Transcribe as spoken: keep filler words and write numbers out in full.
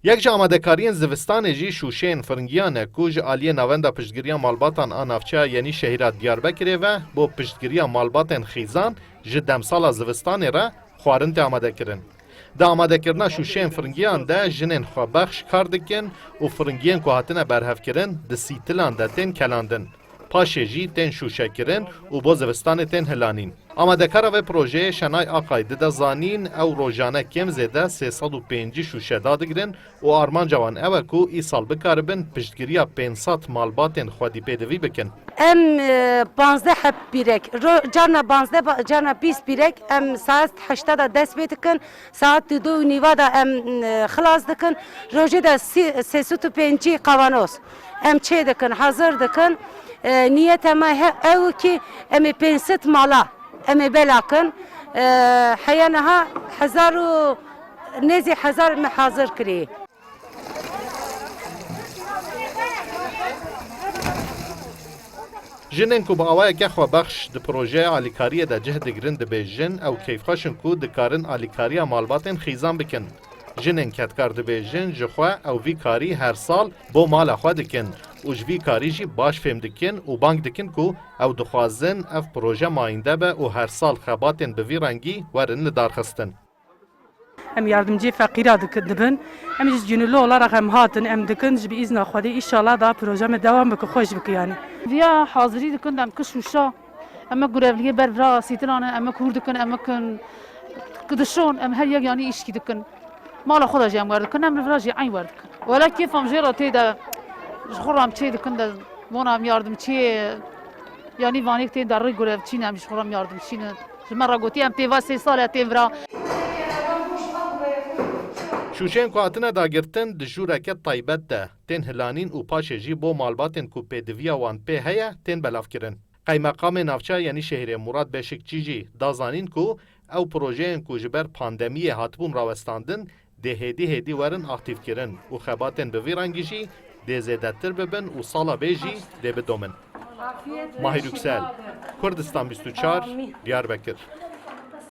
Yek ji amadekariyên zivistanê jî şûşeyên firingiyan e ku ji aliyê Navenda Piştgiriya Malbatan a Navçeya Yenîşehîr a Diyarbekirê ve bo piştgiriya malbatên xîzan ji demsala zivistanê re xwarin tê amadekirin. Di amadekirina şûşeyên firingiyan de jinên xwebexş kar dikin û firingiyên ku hatine berhevkirin di sîtilan de tên kelandin. Paşê jî tên şûşekirin û bo zivistanê tên hilanîn. Amadekara vê projeyê Şenay Akay dide zanîn, ew rojane kêm zêde sê sed û pêncî şûşe dadigrin û armanca wan ew e ku îsal bikaribin piştgiriya pênc sed malbatên xwedî pêdivî bikin. Em, e, panzdeh heb pîrek, ro-, carna panzdeh ba-, carna bîst pîrek, em saet heşta da dest pê dikin, saet du û nîva da em, e, xilas dikin. Rojê de sî-, sê sed û pêncî kavanoz em çê dikin, hazir dikin. E, niyeta me he-, ew ki em ê pênc sed mala em ê bela kin. E, heya niha hezar û nêzî hezar me hazir kirî. Jinên ku bi awayeke xwebexş di projeya alîkariyê de cih digirin dibêjin, ew keyfxweş in ku dikarin alîkariya malbatên xîzan bikin. Jinên kedkar dibêjin, ji xwe ew vî karî her sal bo mala xwe dikin û ji vî karî jî baş fêm dikin û bang dikin ku ew dixwazin ev proje mayînde be û her sal xebatên bi vî rengî werin lidarxistin. Em yardimciyê feqîra dik-, dibin. Em jî gönüllü olarak em hatin, em dikin, ji bi îzna Xwedê, înşallah daha proje me devam bike, xweş bike yani. Viya hazirî dikin, em ki şûşa, em ki gurevliyê ber vira sîtilan in, em ki hûr dikin, em ki dişon, em her yek yani îşkî dikin. Mala xwe de jî em wer dikin, em li vira jî eyn wer dikin. Wela kêfa em jê re tê de, ji xwe re em çê dikin de, bona em yardimçiyê, yanî vanêk tên derê gurevçî ne, em ji xwe re em yardimçî ne. Ji me re gotî em pêva sê sal e tên vira. Şûşeyên ku hatine dagirtin di jûreke taybet de tên hilanîn û paşê jî bo malbatên ku pêdiviya wan pê heye tên belavkirin. Qeymeqamê Navçeya Yenîşehîrê Murad Beşikçî jî da zanîn ku ew projeyên ku ji ber pandemiyê hatibûn rawestandin dê hêdî hêdî werin aktîfkirin û xebatên bi vî rengî jî dê zêdetir bibin û sala bê jî dê bidomin. Mahir Yüksel, Kurdistan bîst û çar, Diyarbekir.